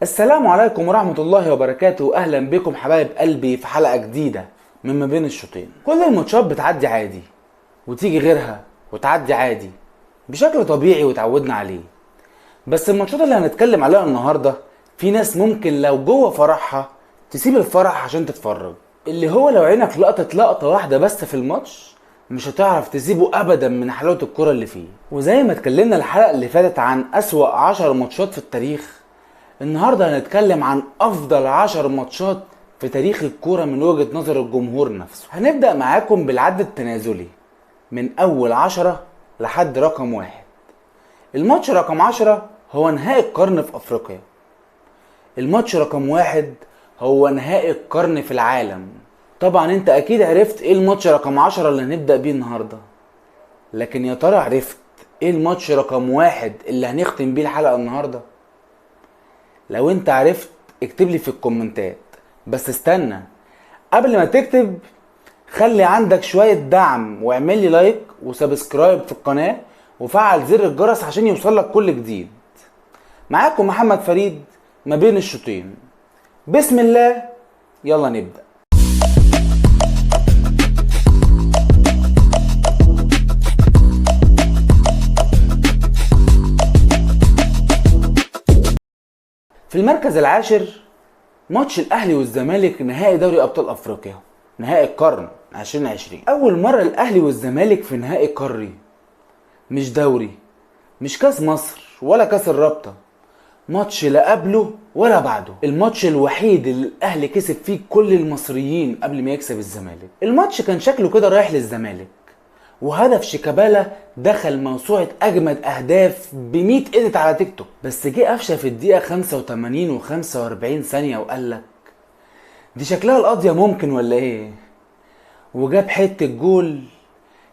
السلام عليكم ورحمة الله وبركاته، أهلا بكم حبايب قلبي في حلقة جديدة من ما بين الشوطين. كل الماتشات بتعدي عادي وتيجي غيرها وتعدي عادي بشكل طبيعي وتعودنا عليه، بس الماتشات اللي هنتكلم عليها النهاردة في ناس ممكن لو جوه فرحها تسيب الفرح عشان تتفرج، اللي هو لو عينك لقطت لقطة واحدة بس في الماتش مش هتعرف تسيبه ابدا من حلاوة الكرة اللي فيه. وزي ما اتكلمنا الحلقة اللي فاتت عن أسوأ 10 ماتشات في التاريخ، النهارده هنتكلم عن افضل 10 ماتشات في تاريخ الكورة من وجهة نظر الجمهور نفسه. هنبدأ معاكم بالعد التنازلي من اول 10 لحد رقم 1. الماتش رقم 10 هو نهائي القرن في افريقيا. الماتش رقم 1 هو نهائي القرن في العالم. طبعا انت اكيد عرفت ايه الماتش رقم 10 اللي هنبدأ بيه النهارده، لكن يا ترى عرفت ايه الماتش رقم 1 اللي هنختم بيه الحلقة النهارده؟ لو انت عرفت اكتب لي في الكومنتات، بس استنى قبل ما تكتب خلي عندك شوية دعم واعمل لي like و subscribe في القناة وفعل زر الجرس عشان يوصلك كل جديد. معاكم محمد فريد ما بين الشوطين، بسم الله يلا نبدأ. في المركز العاشر ماتش الاهلي والزمالك نهائي دوري ابطال افريقيا، نهائي القرن 2020. اول مرة الاهلي والزمالك في نهائي قاري، مش دوري، مش كاس مصر ولا كاس الرابطة، ماتش لا قبله ولا بعده. الماتش الوحيد اللي الاهلي كسب فيه كل المصريين قبل ما يكسب الزمالك. الماتش كان شكله كده رايح للزمالك، وهدف شيكابالا دخل موسوعة أجمد أهداف ب100 edit على تيك توك، بس جه قفشة في الدقيقة 85 و45 ثانية وقال لك دي شكلها القضية ممكن ولا إيه؟ وجاب حتة جول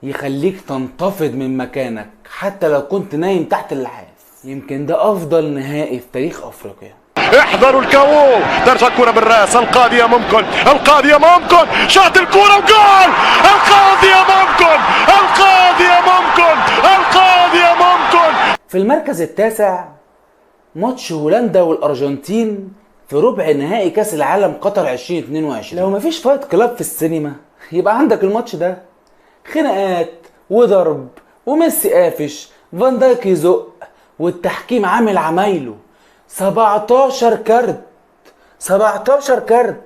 يخليك تنتفض من مكانك حتى لو كنت نايم تحت اللحاف. يمكن ده أفضل نهائي في تاريخ أفريقيا. احذروا الكاو، ترجع الكرة بالراس، القاضية ممكن، القاضية ممكن، شاط الكرة وجول، القاضية ممكن، القاضية ممكن، القاضية ممكن. في المركز التاسع ماتش هولندا والأرجنتين في ربع نهائي كاس العالم قطر 2022. لو مفيش Fight Club في السينما يبقى عندك الماتش ده، خناقات وضرب وميسي قافش، فان دايك يزق، والتحكيم عامل عمايله. 17 كارت، 17 كارت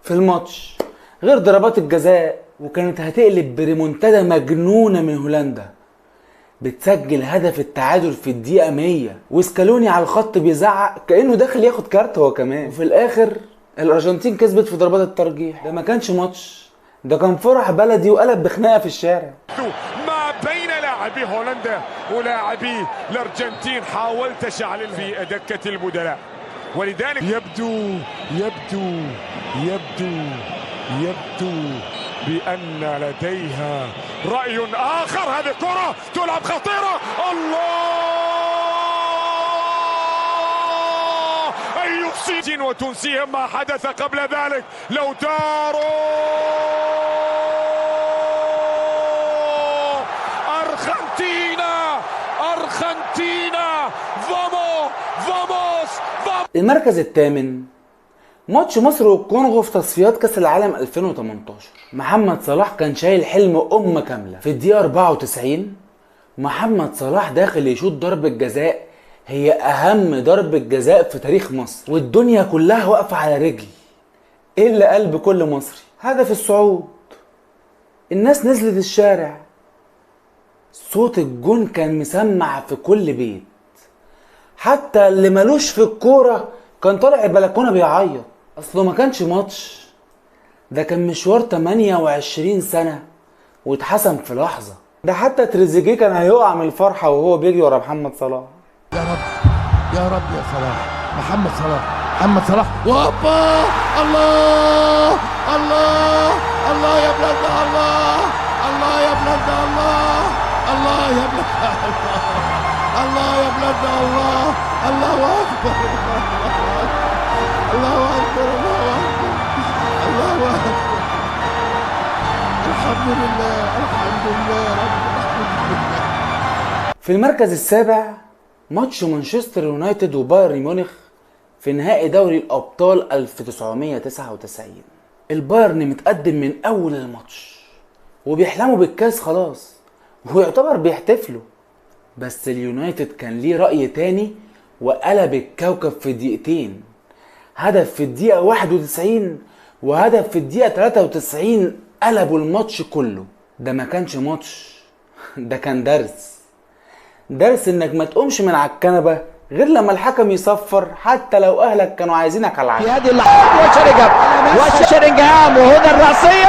في الماتش غير ضربات الجزاء، وكانت هتقلب بريمونتادا مجنونة من هولندا بتسجل هدف التعادل في الدقيقة 100، وسكالوني على الخط بيزعق كأنه داخل ياخد كارت هو كمان. وفي الآخر الأرجنتين كسبت في ضربات الترجيح. ده ما كانش ماتش، ده كان فرح بلدي وقلب بخناقة في الشارع. ما بين لاعبي هولندا ولاعبي الأرجنتين حاولت شعل في دكة البدلاء، ولذلك يبدو يبدو يبدو يبدو بأن لديها رأي آخر. هذه كرة تلعب خطيرة، الله، أي وتنسيهم ما حدث قبل ذلك. لوتارو، أرجنتينا، أرجنتينا، vamos vamos. المركز الثامن ماتش مصر والكونغو في تصفيات كاس العالم 2018. محمد صلاح كان شايل حلم أمة كاملة. في الدقيقة 94 محمد صلاح داخل يشوط ضربة جزاء هي أهم ضربة جزاء في تاريخ مصر، والدنيا كلها واقفة على رجل إلا قلب كل مصري. هدف الصعود، الناس نزلت الشارع، صوت الجون كان مسمع في كل بيت، حتى اللي ملوش في الكورة كان طالع البلكونة بيعيط. اصله ما كانش ماتش، ده كان مشوار 28 سنة واتحسم في لحظة. ده حتى تريزيجيه كان هيقع من الفرحة وهو بيجري ورا محمد صلاح. يا رب يا رب يا صلاح، محمد صلاح، محمد صلاح، وهوبا، الله الله الله يا بلادنا، الله الله يا بلادنا، الله الله يا بلادنا، الله يا بلادنا، الله، الله أكبر، الله أكبر، الله أكبر، الله أكبر، الحمد لله، الحمد لله يا رب، الحمد لله. في المركز السابع ماتش مانشستر يونايتد وبايرن ميونخ في نهائي دوري الأبطال 1999. البايرن متقدم من أول الماتش وبيحلموا بالكاس خلاص، ويعتبر بيحتفلوا، بس اليونايتد كان ليه رأي تاني وقلب الكوكب في دقيقتين. هدف في الدقيقة 91 وهدف في الدقيقة 93 قلبوا الماتش كله. ده ما كانش ماتش، ده كان درس، درس انك ما تقومش من على الكنبة غير لما الحكم يصفر، حتى لو اهلك كانوا عايزينك على العشاء. في هذه اللحظة وشيرينغهام، وهنا الرأسية،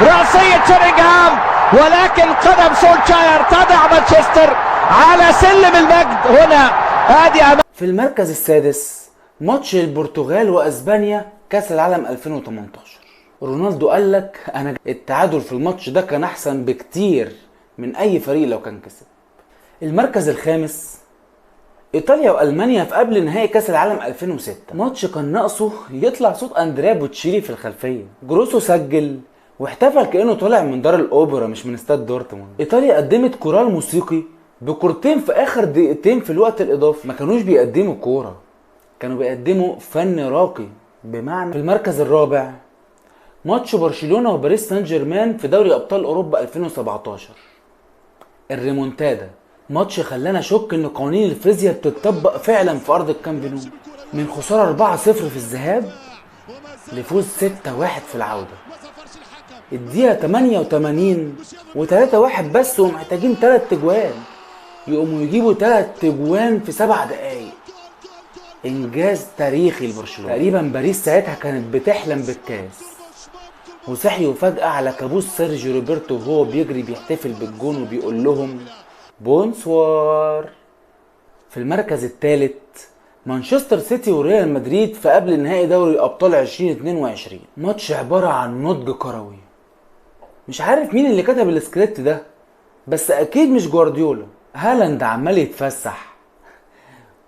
رأسية شيرينغهام، ولكن قدم سولشاير تضع مانشستر على سلم المجد. هنا هذه. في المركز السادس ماتش البرتغال واسبانيا كاس العالم 2018. رونالدو قال لك انا التعادل في الماتش ده كان احسن بكتير من اي فريق لو كان كسب. المركز الخامس ايطاليا والمانيا في قبل نهائي كاس العالم 2006. ماتش كان ناقصه يطلع صوت اندريا بوتشيلي في الخلفية. جروسو سجل واحتفل كانه طالع من دار الاوبرا مش من استاد دورتموند. ايطاليا قدمت كورال موسيقي بكورتين في اخر دقيقتين في الوقت الاضافي. ما كانوش بيقدموا كورة، كانوا بيقدموا فن راقي. بمعنى في المركز الرابع ماتش برشلونة وباريس سان جيرمان في دوري ابطال اوروبا 2017، الريمونتادا. ماتش خلانا شك ان قوانين الفيزياء بتتطبق فعلا في ارض الكامب نو. من خسارة 4-0 في الذهاب لفوز 6-1 في العودة. الدقيقة 88 و3-1 بس، ومحتاجين 3 تجوان، يقوموا يجيبوا 3 تجوان في 7 دقايق. انجاز تاريخي لبرشلونة. تقريبا باريس ساعتها كانت بتحلم بالكاس، وصحيوا فجأة على كابوس سيرجيو روبرتو وهو بيجري بيحتفل بالجون وبيقول لهم bonsoir. في المركز الثالث مانشستر سيتي وريال مدريد في قبل نهائي دوري الابطال 2022. ماتش عبارة عن نضج كروي. مش عارف مين اللي كتب السكريبت ده، بس اكيد مش جوارديولا. هالاند عمال يتفسح،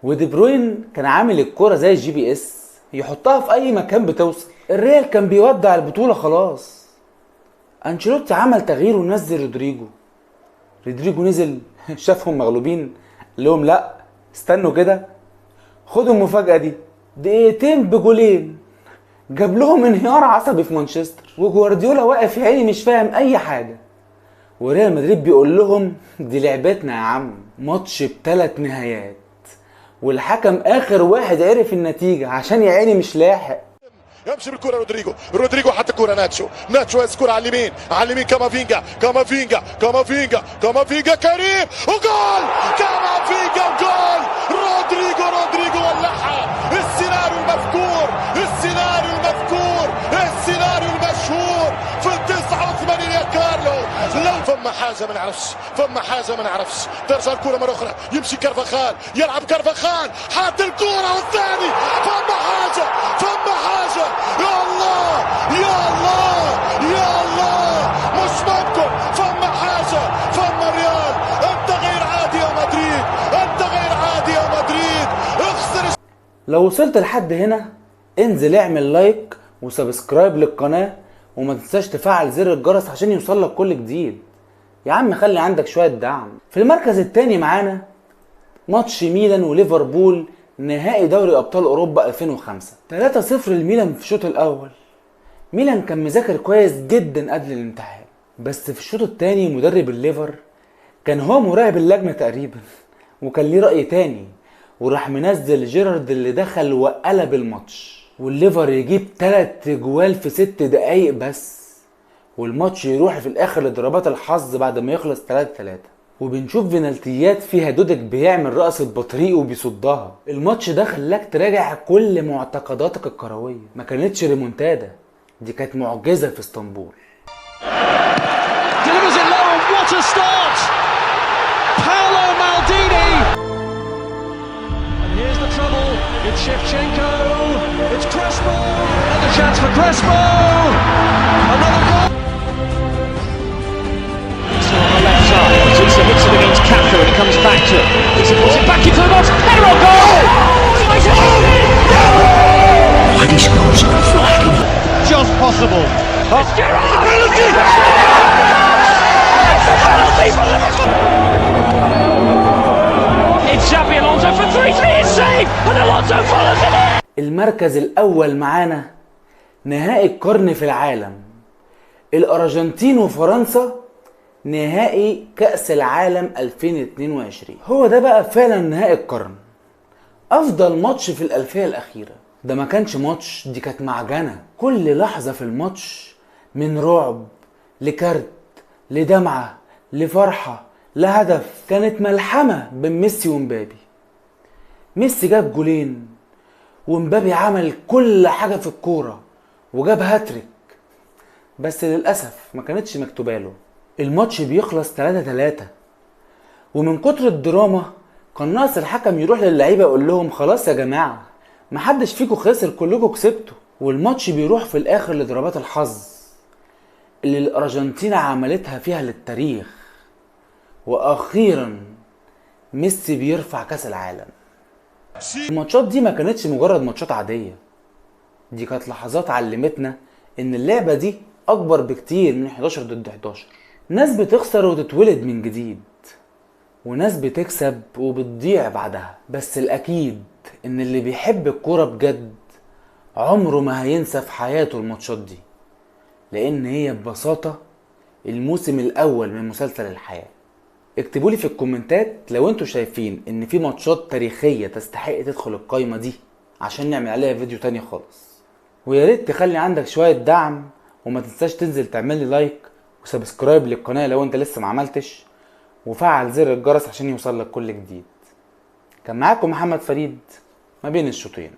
ودي بروين كان عامل الكرة زي ال GPS، يحطها في اي مكان بتوصل. الريال كان بيودع البطولة خلاص. انشيلوتي عمل تغيير ونزل رودريجو. رودريجو نزل شافهم مغلوبين، قال لهم لا استنوا كده، خدوا المفاجأة دي. دقيقتين بجولين جاب لهم انهيار عصبي في مانشستر، وجوارديولا واقف يا عيني مش فاهم اي حاجة، وريال مدريد بيقول لهم دي لعبتنا يا عم. ماتش ب3 نهايات، والحكم اخر واحد عرف النتيجة عشان يا عيني مش لاحق. يمشي بالكرة رودريجو، رودريجو حط الكرة ناتشو، ناتشو هز الكرة على اليمين، على اليمين كامافينجا، كامافينجا، كامافينجا، كامافينجا، كريم، وجول! كامافينجا وجول! رودريجو، رودريجو ولعها! السيناريو المذكور، السيناريو المذكور، السيناريو المشهور في 89 يا كارلو. لو فما حاجة ما نعرفش، فما حاجة ما نعرفش. ترجع الكرة مرة أخرى، يمشي كارفاخال، يلعب كارفاخال، حاط الكرة والثاني، فما حاجة، فما حاجة، يا الله يا الله يا الله، مش ممكن، فما حاجة، فما ريال، أنت غير عادي يا مدريد، أنت غير عادي يا مدريد، اخسر. لو وصلت لحد هنا انزل اعمل like و subscribe للقناة، وما تنساش تفعل زر الجرس عشان يوصلك كل جديد. يا عم خلي عندك شوية دعم. في المركز الثاني معانا ماتش ميلان وليفربول نهائي دوري ابطال اوروبا 2005. 3-0 لميلان في الشوط الاول. ميلان كان مذاكر كويس جدا قبل الامتحان، بس في الشوط الثاني مدرب الليفر كان هو مراقب اللجنة تقريبا، وكان ليه رأي تاني، وراح منزل جيرارد اللي دخل وقلب الماتش، والليفر يجيب 3 جوال في 6 دقايق بس، والماتش يروح في الاخر لضربات الحظ بعد ما يخلص 3-3. وبنشوف بنالتيات فيها دودك بيعمل رقصة بطريق وبيصدها. الماتش ده خلاك تراجع كل معتقداتك الكروية. ما كانتش ريمونتادا، دي كانت معجزة في اسطنبول. Hits it against Cafu and it comes back to it. He puts it back into the box. Pedro, goal! And he scores. Just possible. It's Gerrard! Penalty! It's a penalty for Liverpool! It's Xabi Alonso for 3-3. It's saved, and Alonso follows المركز الاول معانا نهائي القرن في العالم، الارجنتين وفرنسا، نهائي كأس العالم 2022. هو ده بقى فعلا نهائي القرن، افضل ماتش في الالفية الاخيرة. ده ما كانش ماتش، دي كانت معجنة. كل لحظة في الماتش من رعب لكارت لدمعة لفرحة لهدف، كانت ملحمة بين ميسي ومبابي. ميسي جاب جولين ومبابي عمل كل حاجة في الكورة وجاب هاتريك، بس للأسف ما كانتش مكتوبة له. الماتش بيخلص 3-3، ومن كتر الدراما كان ناقص الحكم يروح للعيبة يقول لهم خلاص يا جماعة محدش فيكم خسر، كلكم كسبتوا. والماتش بيروح في الآخر لضربات الحظ اللي الأرجنتين عملتها فيها للتاريخ، وأخيرا ميسي بيرفع كأس العالم. الماتشات دي ما كانتش مجرد ماتشات عادية، دي كانت لحظات علمتنا إن اللعبة دي أكبر بكتير من 11 ضد 11. ناس بتخسر وتتولد من جديد، وناس بتكسب وبتضيع بعدها، بس الأكيد إن اللي بيحب الكورة بجد عمره ما هينسى في حياته الماتشات دي، لأن هي ببساطة الموسم الأول من مسلسل الحياة. اكتبولي في الكومنتات لو انتوا شايفين ان في ماتشات تاريخية تستحق تدخل القايمة دي عشان نعمل عليها فيديو تاني خالص. ويا ريت تخلي عندك شوية دعم، وما تنساش تنزل تعمل لي like و subscribe للقناة لو انت لسه ما عملتش، وفعل زر الجرس عشان يوصلك كل جديد. كان معاكم محمد فريد ما بين الشوطين.